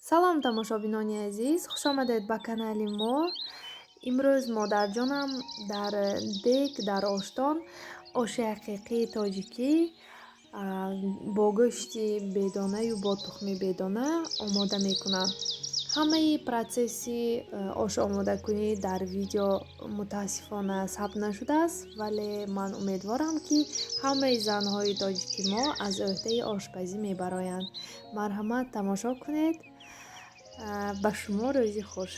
Салом, тамошобинони азиз, хушомадед ба канали мо. Имрӯз модарҷонам дар дег, дар оштон оши ҳақиқии тоҷикӣ бо гӯшти бедонаю бо тухми бедона омода мекунад. Ҳамаи процесси ош омодакунӣ дар видео, мутаассифона, сабт нашудааст, вале ман умедворам, ки ҳамаи занҳои тоҷики мо аз ӯҳдаи ошпазӣ мебароянд. Марҳамат, тамошо кунед. Ба шумо рӯзи хуш.